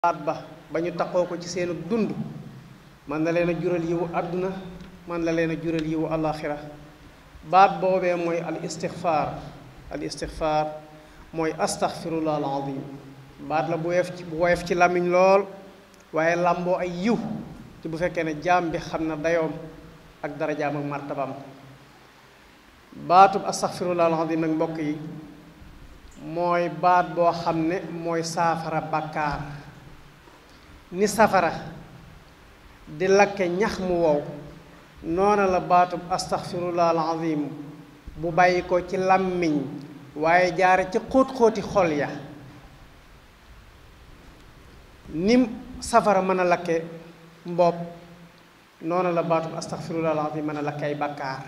baat ba ñu taxoo ko ci seenu dund man na leen a jural yiwu àdduna man la leen a jural yiwu àllaaxira baat boobee mooy al istixfaar mooy astaxfirullah al azim baat la bu woyof ci làmmiñ lool waaye làmboo ay yiw ci bu fekkee ne jaam bi xam na dayoom ak darajaam ak martabaam baatub astaxfirullah al azim nag mbokk yi mooy baat boo xam ne mooy saafara bàkkaar ni safara di lakke ñax mu wow noona la baatub astaxfirullah al azim bu bàyyi ko ci làmmiñ waaye jaare ci xóot-xóoti xol ya nim safara mën a lakke mboob noona la baatub astaxfirullah al azim mën a lakke ay bàkkaar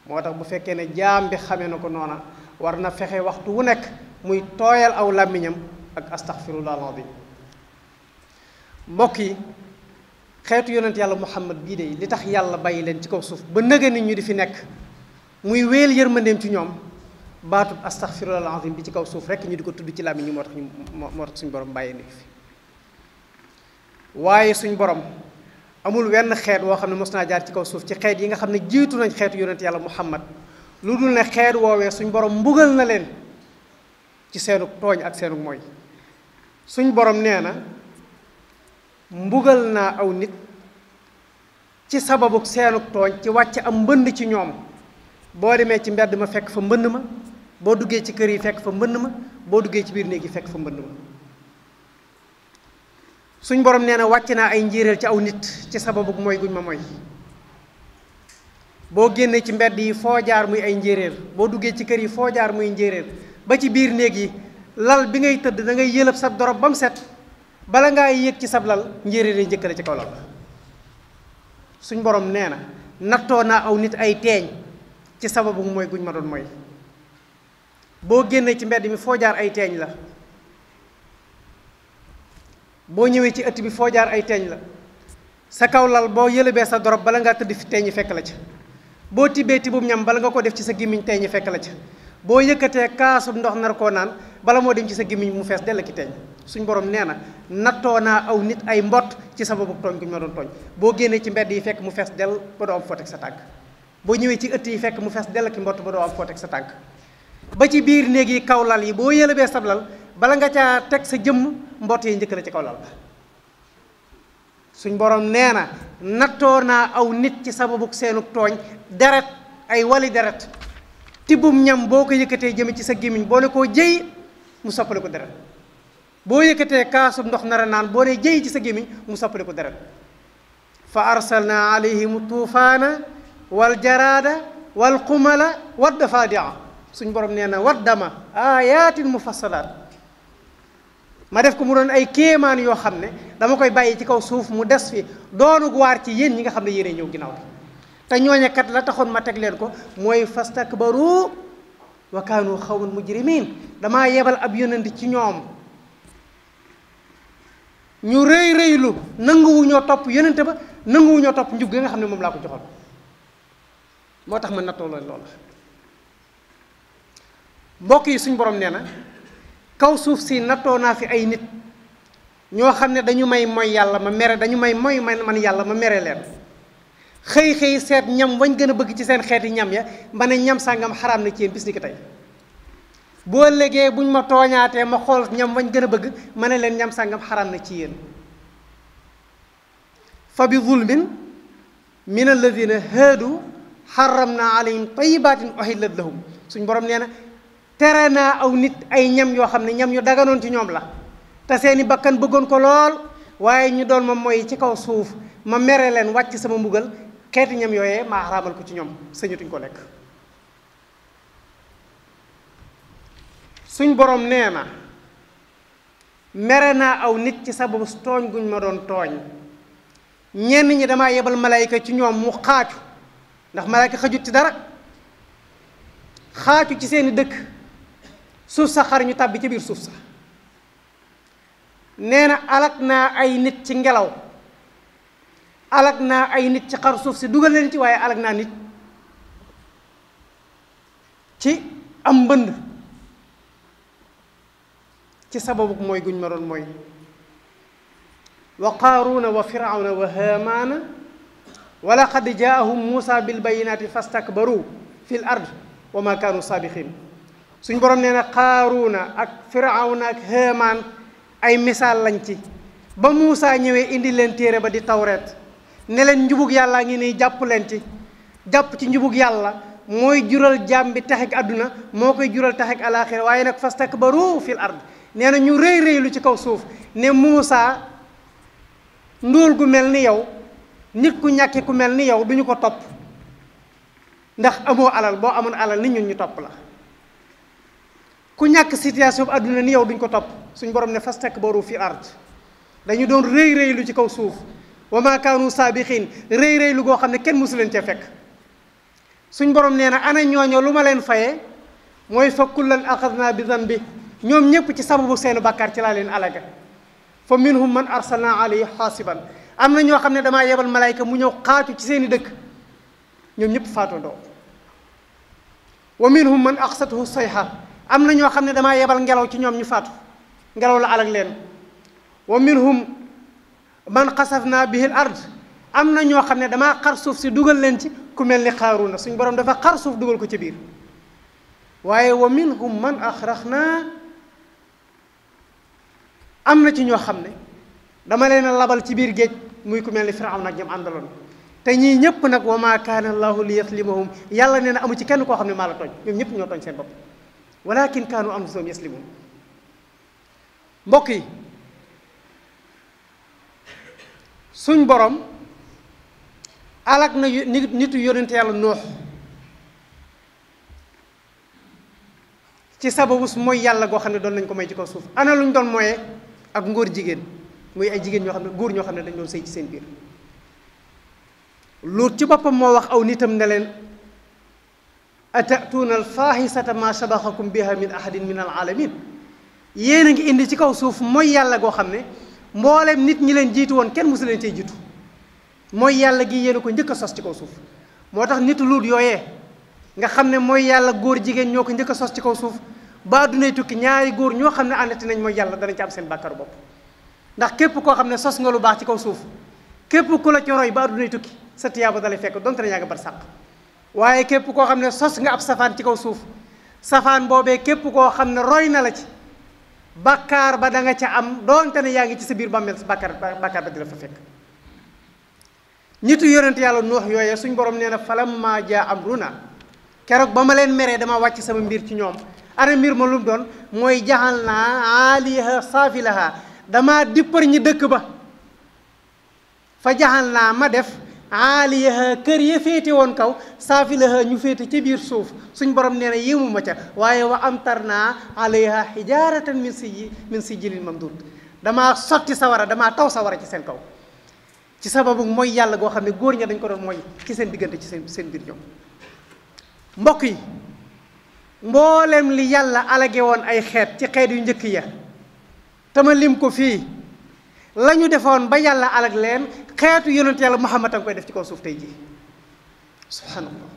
moo tax bu fekkee ne jaam bi xamee na ko noona war na fexe waxtu wu nekk muy tooyal aw làmmiñam ak astaxfirullah al azim mbokk yi xeetu yonent yàlla muhammad bii de li tax yàlla bàyyi leen ci kaw suuf ba nëga nit ñu di fi nekk muy wéel yërmandeem ci ñoom baatub astaxfirullah al azim bi ci kaw suuf rekk ñu di ko tudd ci làmmiñ ñi moo tax suñu borom bàyyi ni fi waaye suñ borom amul wenn xeet woo xam ne mos naa jaar ci kaw suuf ci xeet yi nga xam ne jiitu nañ xeetu yonent yàlla muhammad lu dul ne xeet woowee suñ borom mbugal na leen ci seenu tooñ ak seenu mooy suñ borom nee na mbugal naa aw nit ci sababu seenu tooñ ci wàcc am mbënd ci ñoom boo demee ci mbedd ma fekk fa mbënd ma boo duggee ci kër yi fekk fa mbënd ma boo duggee ci biir néeg yi fekk fa mbënd ma suñ borom nee na wàcc naa ay njéeréer ci aw nit ci sababu mooy guñ ma mooy boo génnee ci mbedd yi foo jaar muy ay njéeréer boo duggee ci kër yi foo jaar muy njéeréer ba ci biir néeg yi lal bi ngay tëdd da ngay yëlëb sa dorob ba mu set bala ngaa yéeg ci sab lal njéeréer yi njëkkale ci kaw lal suñ borom nee na nattoo naa aw nit ay teeñ ci sababu mooy guñ ma doon mooy boo génnee ci mbedd mi foo jaar ay teeñ la boo ñëwee ci ëtt bi foo jaar ay teeñ la sa kaw lal boo yëlëbee sa dorob bala ngaa tëdd fi teeñ yi fekk la ca boo tibbee tibbum ñam bala nga ko def ci sa gémmiñ teeñ yi fekk la ca boo yëkkatee kaasu ndox nar koo naan bala moo dem ci sa gémmiñ mu fees dell ki teeñ suñ borom nee na nattoo naa aw nit ay mbott ci sababu tooñ guñ ma doon tooñ boo génnee ci mbedd yi fekk mu fees dell ba doo am foo teg sa tànk boo ñëwee ci ëtt yi fekk mu fees dell ki mbott ba doo am foo teg sa tànk ba ci biir néeg yi kaw lal yi boo yëlëbee sab lal bala nga caa teg sa jëmm mbott yi njëkk la ci kaw lal ba suñ borom nee na nattoo naa aw nit ci sababu seenu tooñ deret ay wali deret tibbum ñam boo ko yëkkatee jëme ci sa gémmiñ boo ne koo jëy mu soppale ko deret boo yëkkatee kaasu ndox nar a naan boo ne jëy ci sa gémmiñ mu soppale ko deret fa arsalna alayhim tuufaana wal jaraada wal xumala wad dafadia suñ borom nee na waddama ayatin mufassalaat ma def ko mu doon ay kéemaan yoo xam ne dama koy bàyyi ci kaw suuf mu des fi doonu waar ci yéen ñi nga xam ne yéenay ñëw ginnaaw bi te ñooñe kat la taxoon ma teg leen ko mooy fastakbaru wa kaanu xawman mujrimin damaa yebal ab yonent ci ñoom ñu rëy rëylu nanguwuñoo topp yonent ba nanguwuñoo topp njub gi nga xam ne moom laa ko joxoon moo tax ma nattoo leen loola mbokk yi suñ borom nee na kaw suuf si nattoo naa fi ay nit ñoo xam ne dañu may mooy yàlla ma mere dañu may mooy man yàlla ma mere leen xëy seet ñam wañ gën a bëgg ci seen xeeti ñam ya ma ne ñam sàngam xaraam na ci yéen bis ni ki tey boo légee buñ ma tooñaatee ma xool ñam wañ gën a bëgg ma ne leen ñam sàngam xaraam na ci yéen fa bi zulmin min alladina haadu xaramna alayhim tayibatin uhillat lahum suñ borom nee na tere naa aw nit ay ñam yoo xam ne ñam yu daganoon ci ñoom la te seeni bakkan bëggoon ko lool waaye ñu doon ma mooy ci kaw suuf ma mere leen wàcc sama mbugal xeeti ñam yooyee maa xaraamal ko ci ñoom sañatuñ ko lekk suñ borom nee na mere naa aw nit ci sababu tooñ guñ ma doon tooñ ñenn ñi damaa yebal malayka ci ñoom mu xaacu ndax malayka xajut ci dara xaacu ci seeni dëkk suuf sa xar ñu tàbbi ci biir suuf sa nee na alak naa ay nit ci ngelaw alak naa ay nit ci xar suuf si dugal leen ci waaye alak naa nit ci am mbënd ci sababu mooy guñ ma doon mooy wa qaaruuna wa firawna wa haamaana wa laqad jaahum muusa bilbayinaati fastakbaru fi l ard wa ma kaanu saabiqin suñ borom nee na qaaruuna ak firawna ak haamaan ay misaal lañ ci ba muusa ñëwee indi leen téere ba di tawreet ne leen njubug yàllaa ngi nii jàpp leen ci jàpp ci njubug yàlla mooy jural jaam bi taxek àdduna moo koy jural taxek alaaxira waaye nag fastakbaru fil ard nee na ñu rëy rëy lu ci kaw suuf ne Muusa ndóol gu mel ni yow nit ku ñàkki ku mel ni yow duñu ko topp ndax amoo alal boo amoon alal nit ñun ñu topp la ku ñàkk situation bu àdduna ni yow duñ ko topp suñ borom ne fastakbaru fil ard dañu doon rëy rëy lu ci kaw suuf wa ma kaanu saabiqiin rëy rëy lu goo xam ne kenn mësu leen cee fekk suñ borom nee na ana ñooño lu ma leen fayee mooy fa kullan axadnaa bi zanbi ñoom ñëpp ci sababu seenu bàkkaar ci laa leen alaga fa minhum man arsalna alayhi xaasiban am na ñoo xam ne damaa yebal malayka mu ñëw xaatu ci seeni dëkk ñoom ñëpp faatandoo wa minhum man axsathu sayha am na ñoo xam ne damaa yebal ngelaw ci ñoom ñu faatu ngelaw la alag leen wa minhum man xasafna bihi l ard am na ñoo xam ne damaa xar suuf si dugal leen ci ku mel ni Qaaruuna suñ borom dafa xar suuf dugal ko ci biir waaye wa minhum man axraqna am na ci ñoo xam ne dama leen a labal ci biir géej muy ku mel ni Firawna ak ñam àndaloon te ñii ñëpp nag wa ma kaana allahu li yaslimahum yàlla nee na amu ci kenn koo xam ne maa la tooñ ñoom ñëpp ñoo tooñ seen bopp walakin kaanu anfusahum yaslimun mbokk yi suñ borom alak na nitu yonente yàlla noox ci sababus mooy yàlla goo xam ne doon nañ ko may ci kaw suuf ana luñ doon moyee ak ngóor jigéen muy ay jigéen ñoo xam ne góor ñoo xam ne dañ doon sëy ci seen biir Luut ci boppam moo wax aw nitam ne leen atatuuna alfaahisata ma sabaxakum biha min ahadin min alalamin yéen a ngi indi ci kaw suuf mooy yàlla goo xam ne mbooleem nit ñi leen jiitu woon kenn mosu leen cee jiitu mooy yàlla gi yéen a ko njëkk a sos ci kaw suuf moo tax nitu Luut yooyee nga xam ne mooy yàlla góor jigéen ñoo ko njëkk a sos ci kaw suuf ba addunay tukki ñaari góor ñoo xam ne àndati nañ mooy yàlla danañ ci am seen bàkkaaru bopp ndax képp koo xam ne sos nga lu baax ci kaw suuf képp ku la ci roy ba addunay tukki sa tiyaaba dalay fekk donte ne yaa nga bar sàq waaye képp koo xam ne sos nga ab safaan ci kaw suuf safaan boobee képp koo xam ne roy na la ci bàkkaar ba da nga ca am donte ne yaa ngi ci sa biir bàmmeel sa bàkkaar ba di la fa fekk nitu yonent yàlla Nuux yooyee suñ borom nee na falammaa jaa amruna keroog ba ma leen meree dama wàcc sama mbir ci ñoom ana mbir ma lu mu doon mooy jaxal naa aaliha saafilaha dama dippar ñi dëkk ba fa jaxal naa ma def aaliha kër ya féete woon kaw saafilaha ñu féete ca biir suuf suñ borom nee na yéemu ma ca waaye wa amtar naa alayha xijaaratan min sijilin mamdud damaa sotti sawara damaa taw sawara ci seen kaw ci sababu mooy yàlla goo xam ne góor ña dañ ko doon mooy ci seen diggante ci seen biir ñoom mbokk yi mboolem li yàlla alage woon ay xeet ci xeet yu njëkk ya tama lim ko fii la ñu defoon ba yàlla alag leen xeetu yonent yàlla Muhammad a ngi koy def ci kaw suuf tey jii subhanallah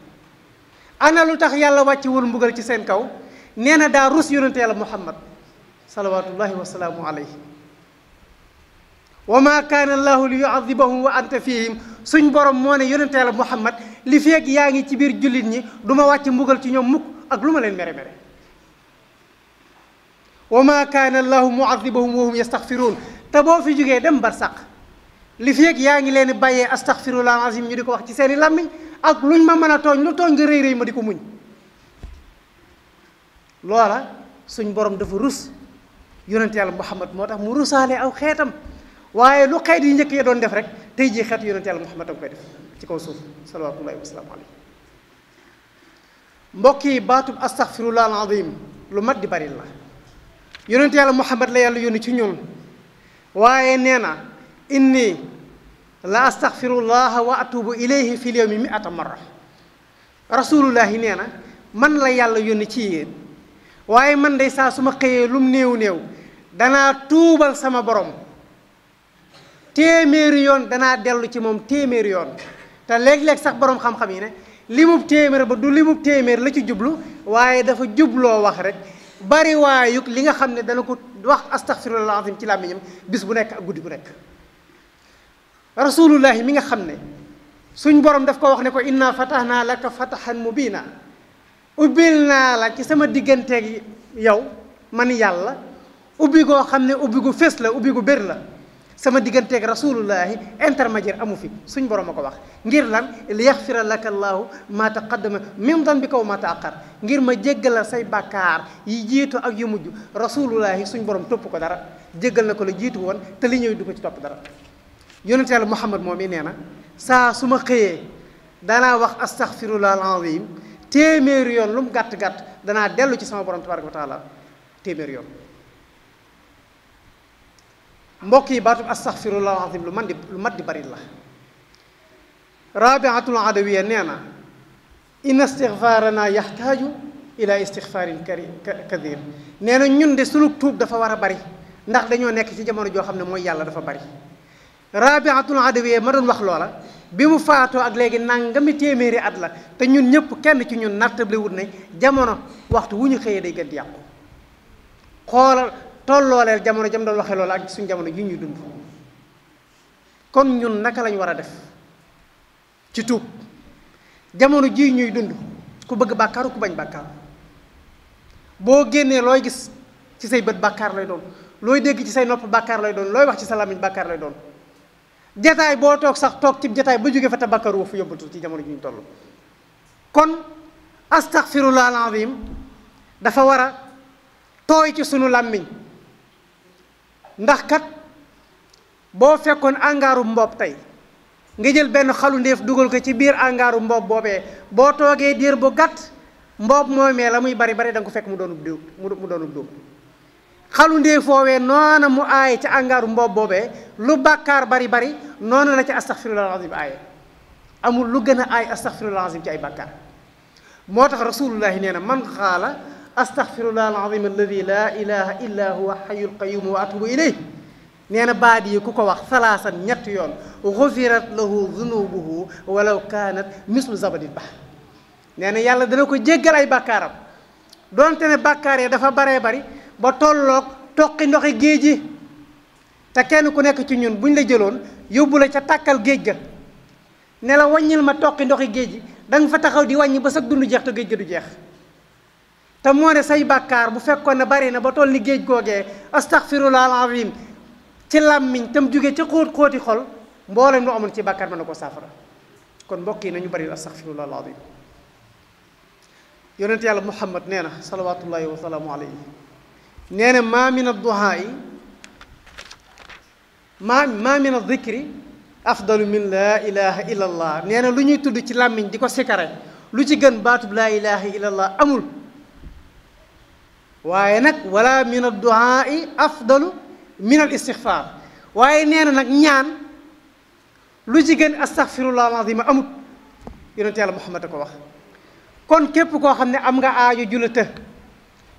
ana lu tax yàlla wàcciwul mbugal ci seen kaw nee na daa rus yonent yàlla Muhammad salawatullahi wa salaamu alayhi wa ma kaana allahu li yuadibahum wa anta fihim suñ borom moo ne yonent yàlla Muhammad li feeg yaa ngi ci biir jullit ñi du ma wàcc mbugal ci ñoom mukk ak lu ma leen mere mere wa ma kaana allahu muadibahum wa hum yastaxfiruun te boo fi jógee dem barsàq li feeg yaa ngi leen di bàyyee astaxfirullah azim ñu di ko wax ci seeni làmmiñ ak luñ ma mën a tooñ lu tooñ nga rëy rëy ma di ko muñ loola suñ borom dafa rus yonent yàlla Muhammad moo tax mu rusaale aw xeetam waaye lu xeet yi njëkk ya doon def rek tey jii xeetu yonent yàlla Muhammad a ngi koy def ci kaw suuf salawatullahi wa salaamu alayhi mbokk yi baatub astaxfirullah al azim lu mat di bari la yonent yàlla Muhammad la yàlla yónni ci ñun waaye nee na inni la astaxfirullaha wa atubu ilayhi fi l yawmi mi'ata marra rasulullahi nee na man la yàlla yónni ci yéen waaye man day saa su ma xëyee lum néew néew danaa tuubal sama borom téeméeri yoon danaa dellu ci moom téeméeri yoon te léeg-léeg sax borom xam-xam yi ne limub téeméer ba du limub téeméer la ci jublu waaye dafa jubloo wax rek bari waayug li nga xam ne dana ko wax astaghfirullah azim ci làmmiñam bis bu nekk ak guddi bu nekk rasulullahi mi nga xam ne suñ borom daf ko wax ne ko inna fatahna laka fatahan mubina ubbil naa la ci sama digganteeg yow man yàlla ubbi goo xam ne ubbi gu fés la ubbi gu bér la sama digganteeg rasulullahi intermédiaire amu fi suñ borom a ko wax ngir lan li yaxfira laka allahu ma taqaddama min danbika wa ma taaqar ngir ma jéggalal say bàkkaar yi jiitu ak yu mujj rasulullahi suñ borom topp ko dara jéggal na ko la jiitu woon te li ñëw du ko ci topp dara yonent yàlla Muhammad moom i nee na saa su ma xëyee danaa wax astaghfirullah al-azim téeméeri yoon lu mu gàtt-gàtt danaa dellu ci sama borom tabaraka wa taala téeméeri yoon mbokk yi baatub astaghfirullah al-azim lu mat di bari la rabiatul adawiya nee na inna istighfarana yaxtaaju ila istighfarin kathir nee na ñun de sunu tuub dafa war a bari ndax dañoo nekk ci jamono joo xam ne mooy yàlla dafa bari rabiatul adawiya ma doon wax loola bi mu faatoo ak léegi nangami téeméeri at la te ñun ñëpp kenn ci ñun nattable wut ne jamono waxtu wu ñu xëyee day gën di yàqu xoolal tollooleel jamono jam doon waxee loola ak suñu jamono ji ñuy dund kon ñun naka lañ war a def ci tuub jamono ji ñuy dund ku bëgg bàkkaaru ku bañ bàkkaar boo génnee looy gis ci say bët bàkkaar lay doon looy dégg ci say nopp bàkkaar lay doon looy wax ci sa làmmiñ bàkkaar lay doon jataay boo toog sax toog ci jataay ba jóge fa te bàkkaar woo fu yóbbatu ci jamono ji ñu toll kon astaghfirullah al-azim dafa war a tooy ci sunu làmmiñ ndax kat boo fekkoon angaaru mboob tey nga jël benn xalu ndéef dugal ko ci biir angaaru mboob boobee boo toogee diir bu gàtt mboob moomee la muy bari bari da nga ko fekk mu doonub diw mu doonub dóom xalu ndéef foowee noona mu aaye ca angaaru mboob boobee lu bàkkaar bari bari noona la ci astaghfirullah al-azim aaye amul lu gën a aay astaghfirullah al-azim ci ay bàkkaar moo tax rasulullahi nee na man xaala astaghfirullah al-azim alladi la ilaha illa huwa hayyul qayyum wa atubu ilayh nee na baat yi ku ko wax salaasan ñett yoon xufirat lahu dunubuhu walaw kaanat mislu zabadil bahr nee na yàlla dana ko jéggal ay bàkkaaram donte ne bàkkaar yi dafa baree bari ba tolloog toqi ndoxi géej gi te kenn ku nekk ci ñun buñ la jëloon yóbbu la ca tàkkal géej ga ne la wàññil ma toqi ndoxi géej gi da nga fa taxaw di wàññi ba sa dund jeex te géej ga du jeex te moo ne say bàkkaar bu fekkoon ne bari na ba toll ni géej googee astaghfirullah al-azim ci làmmiñ tam jóge ca xóoti xol mboolem lu amoon ci bàkkaar mën na ko saafara kon mbokk yi nañu bari astaghfirullah al-azim yonent yàlla Muhammad nee na salawatullahi wa salaamu alayhi nee na maa min ad-duhaa'i maa min ad-dhikri afdalu min laa ilaha illa allah nee na lu ñuy tudd ci làmmiñ di ko sikare lu ci gën baatub laa ilaha illa allah amul waaye nag wala min ad-duhaa'i afdalu min al-istighfar waaye nee na nag ñaan lu ci gën astaghfirullah al-azim amut yonent yàlla Muhammad a ko wax kon képp koo xam ne am nga aajo jula të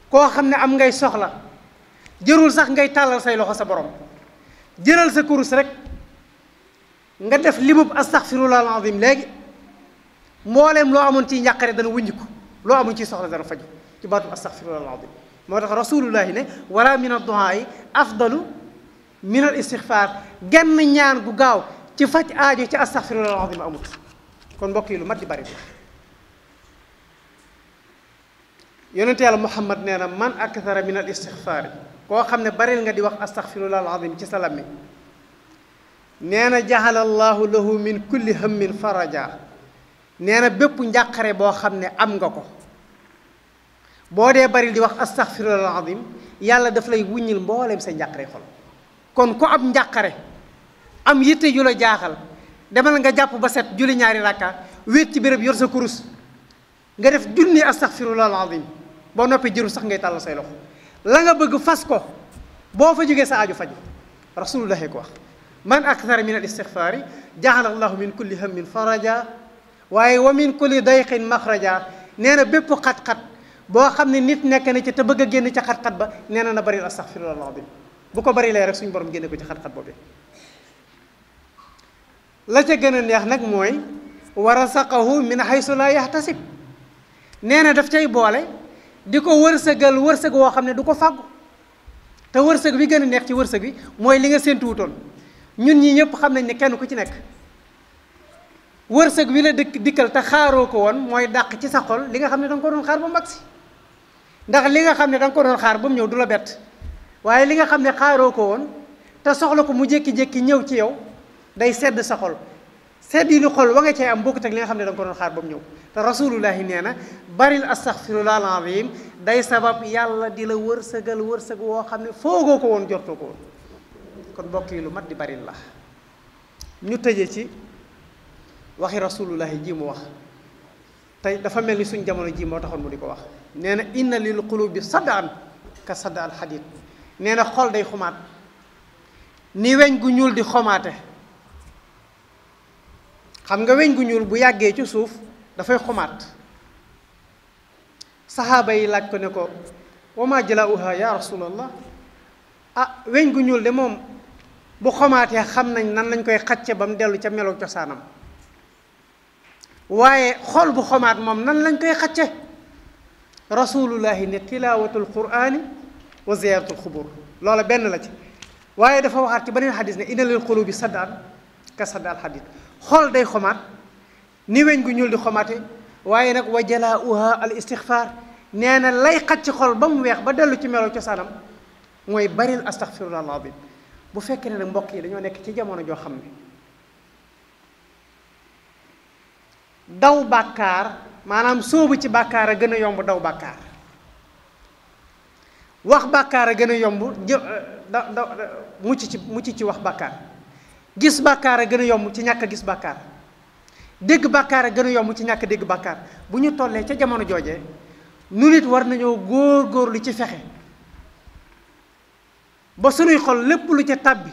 koo xam ne am ngay soxla jërul sax ngay tàllal say loxo sa borom jëral sa kurus rek nga def limub astaghfirullah al-azim léegi mbooleem loo amoon ci njàqare dana wuññiku loo amoon ci soxla dana faju ci baatu astaghfirullah al-azim moo tax rasulullahi ne wala min ad-du'aa'i afdalu min al-istighfar genn ñaan gu gaaw ci faj aajo ci astaghfirullah al-azim amut kon mbokk yi lu mat di bari yonent yàlla Muhammad nee na man akthara min al-istighfar koo xam ne baril nga di wax astaghfirullah al-azim ci sa làmmiñ nee na jahala allahu lahu min kulli hammin faraja nee na bépp njàqare boo xam ne am nga ko boo dee bari di wax astaghfirullah al-azim yàlla daf lay wuññil mbooleem sa njàqare xol kon ku am njàqare am yitte ju la jaaxal demal nga jàpp ba set julli ñaari rakka wéet ci béréb yor sa kurus nga def junni astaghfirullah al-azim boo noppee jëru sax ngay tàll say loxo la nga bëgg fas ko boo fa jógee sa aaju faju rasulullahi ko wax man akthara min al-istighfari jaala allahu min kulli hammin faraja waaye wa min kulli dayqin maxraja nee na bépp xat-xat boo xam ne nit nekk na ci te bëgg a génn ca xat-xat ba nee na bari astaghfirullah al-azim bu ko bari lee rek suñu borom génne ko ci xat-xat boobee la ca gën a neex nag mooy wa rasaqahu min haysu la yahtasib nee na daf cay boole di ko wërsëgal wërsëg woo xam ne du ko fàggu te wërsëg bi gën a neex ci wërsëg bi mooy li nga séentuwutoon ñun ñi ñëpp xam nañ ne kenn ku ci nekk wërsëg wi la dikkal te xaaroo ko woon mooy dàq ci sa xol li nga xam ne da nga ko doon xaar ba mu agsi ndax li nga xam ne da nga ko doon xaar ba mu ñëw du la bett waaye li nga xam ne xaaroo ko woon te soxla ko mu jékki-jékki ñëw ci yow day sedd sa xol sedd yi ni xol wa nga cee am bokkut ak li nga xam ne da nga ko doon xaar ba mu ñëw te rasulullahi nee na baril astaghfirullah alazim day sabab yàlla di la wërsëgal wërsëg woo xam ne foogoo ko woon jortoo ko woon kon mbokk yi lu mat di baril la ñu tëje ci waxi rasulullahi ji mu wax tey dafa mel ni suñ jamono ji moo taxoon mu di ko wax nee na inna lil qulubi sadaan ka sada al hadid nee na xol day xumaat ni weñ gu ñuul di xomaate xam nga weñ gu ñuul bu yàggee ci suuf dafay xumaat saxaaba yi laaj ko ne ko wama jalaauha ya rasulallah weñ gu ñuul de moom bu xomaatee xam nañ nan lañ koy xacce ba mu dellu ca melow cosaanam waaye xol bu xomaat moom nan lañ koy xacce rasulullahi ne tilaawatul qur'ani wa ziyaratul xubur loola benn la ci waaye dafa waxaat ci beneen xadis ne inna lil qulubi sadaan ka sadal xadid xol day xomaat ni weñ gu ñuul di xomaate waaye nag wa jalaauha al istixfaar nee na lay xacc xol ba mu weex ba dellu ci melow cosaanam mooy baril astaghfirullah alazim bu fekkee ne nag mbokk yi dañoo nekk ci jamono joo xam ne daw bàkkaar maanaam sóobu ci bàkkaar a gën a yomb daw bàkkaar wax bàkkaar a gën a yomb mucc ci wax bàkkaar gis bàkkaar a gën a yomb ci ñàkk a gis bàkkaar dégg bàkkaar a gën a yomb ci ñàkk dégg bàkkaar bu ñu tollee ca jamono joojee nu nit war nañoo góor-góorlu ci fexe ba sunuy xol lépp lu ca tàbbi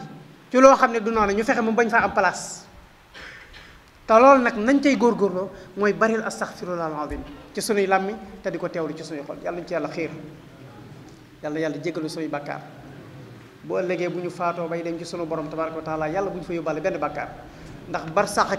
ci loo xam ne du noonu ñu fexe mu bañ faa am place te loolu nag nañ cay góorgóorloo mooy baril astaghfirullah alazim ci sunuy làmmiñ te di ko teewlu ci sunuy xol yàlla ñu ci yàlla xiir yàlla jégalu sunuy bàkkaar bu ëllëgee bu ñu faatoo bay dem ci sunu borom tabaraka wa taala yàlla bu ñu fa yóbbaale benn bàkkaar ndax bar sax